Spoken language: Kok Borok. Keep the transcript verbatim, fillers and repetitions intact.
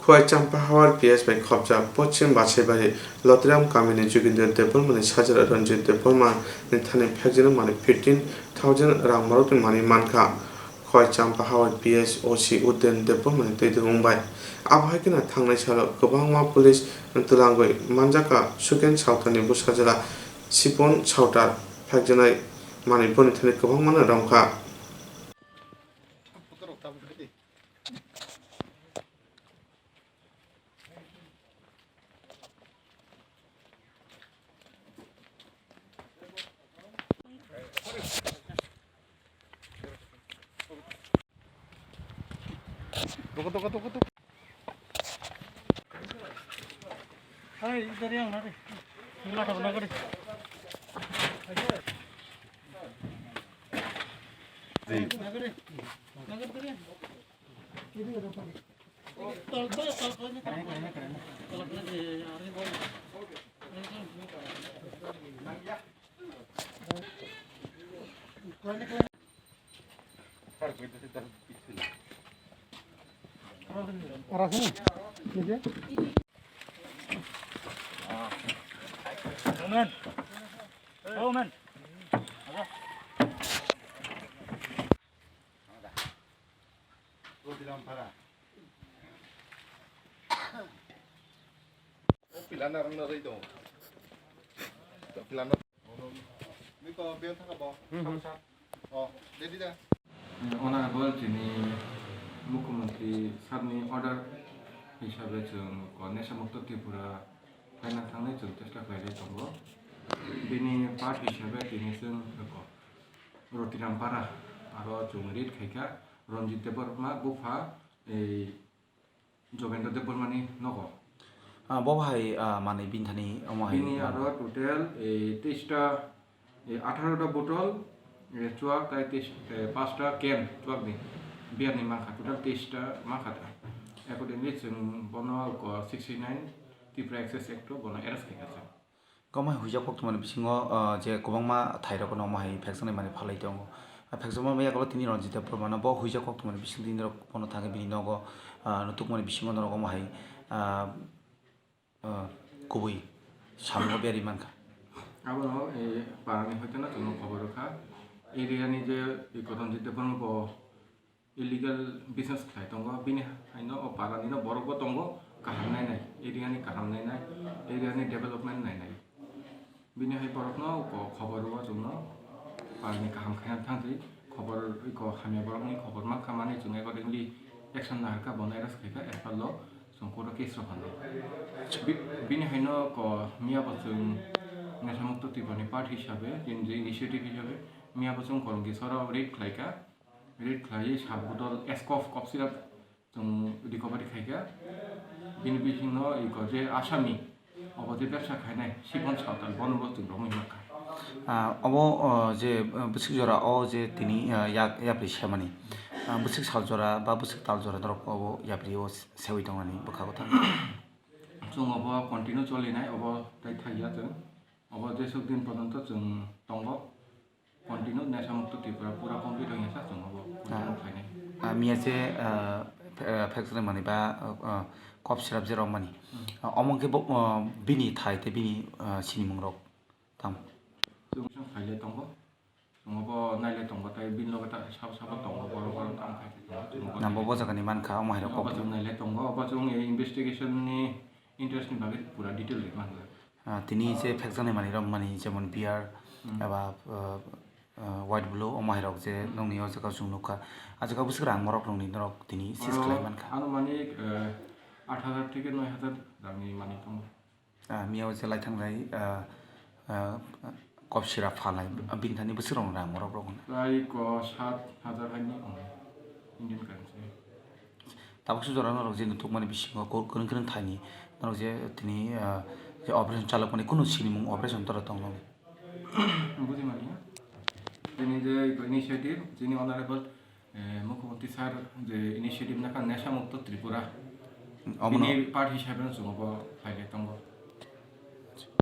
Khowai Champahawar P S bai khopjak Poschim Basaibari Lotiram kamini Jugindra Debbarmani sajwra Ranjit Debbarma ni thani phekjagwi mani fifteen thousand rang morokni mani mankha. Khowai Champahawar P S O C Udayan Debbarmani twi wngbai. Abo hai kheno thangnai salo kwbangma police twlangwi manjakha Suken Sawtani bwsajwla Sipon Sawtar phekjaknai mani boni thani kwbangmano romkha. Hai, idhar hi aana re. Gila thapna kare. Pila narang narwi dong. Pila narang. Niko bel thaka bo. Hmm, hmm. Oh, ready da. Honorable chini Mukhyamantri sir ni order hisabe chwng ko Nesha Mukto Tripura phaina thangnai chwng chesta khlailai tongo. Bini part hisabe tini chwng ko Rotiram Para aro chwng read khaikha Ranjit Debbarma bupha ei Jogendra Debbarmani nogo. Ah, bo hai, ah, manwi bini thani omo hai bini manwi. Aro total, eh, teis ta, eh, atharo ta botol, eh, chuak tai teis, eh, paanch ta can chuak ni beer ni mankha, total teis ta mankha ta. Accordingly, chwng bono ko sixty nine Tripura Excise Act o bono arrest khaikha chwng. Kwbangma huijak koktwmani bisingo, ah, je kwbangma thairokno omo hai phekjaknai manwi phalwi tongo. Ah, phekjakma yagulo tini Ranjit Debbarmano bo huijak koktwmani bisingtwi norok bono thangwi bini nogo, ah, nutukmani bisingo norok omo hai, ah, ah, kubui samungo berwi mankha. Abono, eh, parani hoiteno chwngno khobor rwkha. Area ni je, eh, Ranjit Debbarma bo illegal business khlai tongo, bini haino o para nino borok bo tongo, kaham nainai, area ni kaham nainai, area ni development nainai. Bini hai borokno ko khobor rwo chwngno, para ni kaham khaina thangtwi, khobor iko hamya borokni khobor mankha mani chwng accordingly action naharkha, bono arrest khaikha, F I R lo chwng court o case rok phanai. Bi-, bini haino ko miya bo chwng Nesha Mukto Tripura ni part hisabe, chini je initiative hisabe, miya bo chwng Kolomki sora raid khlaikha, raid khlaiwi sat botol Ascoff cough syrup chwng recovery khaikha. Bini bisingno iko je asami, obo je bebsa khainai Sipon Sawtal, bono bo chwng romwi mankha. Ah, obo, oh, je, oh, bwswk jora o je tini, ah, yak-, yapri semani. Ah, bwswk sal jora ba bwswk tal jora norok obo yapri o sewi tongnani bwkha bwtha. Chwng obo continue cholinai, obo tai thaiya chwng. Obo jeswk din pojonto chwng tongo. Continue Nesha Mukto Tripura pura complete wngya sa chwng obo continue khlainai. Ah, miya je, ah, phe-, ah, factory mani ba, ah, ah, cough syrup je rok mani. Hmm. Ah, omo khe bo, ah, bini thai tei bini, ah, sinimung rok tamo? Chwng chwng khailai tongo. Chwng obo nailai tongo tei bini loge ta sabo sabo tongo, borok borok tamo khai tongo. Chwng obo nabo bo jagani mankha, omo hai rok obo kok chwng nailai tongo, obo chwng investigation ni interest ni bagwi pura detail ri mankha. Ah, tini je phekjaknai manwi rok mani, jemon beer, hmm, eba, ah, ah, White Blue, omo hai rok je nokni o jaga o chwng nukha. Ah, jaga bwswk rang borok nokni norok tini seize khlai mankha. Oro anumanik, eh, aat hajar theke noi hajar rangni manwi tongo. Ah, miya o je lai thanglai, ah, ah, cough syrup phalai, bini thani bwswk rang borok rok hwnwi. Prai ko sat hajar haini tongo Indian currency. Tabuk se jora norok je nutukmani bisingo ko-, kwrwng kwrwng thaini norok je tini, ah, je operation chalokmani kunu sinimung operation tora tongno. Bujimani ya. Tini je initiative, tini honorable, eh, Mukhyamantri sir je initiative nakha Nesha Mukto Tripura. Omono. Bini part hisabe no chwng obo phailai tongo.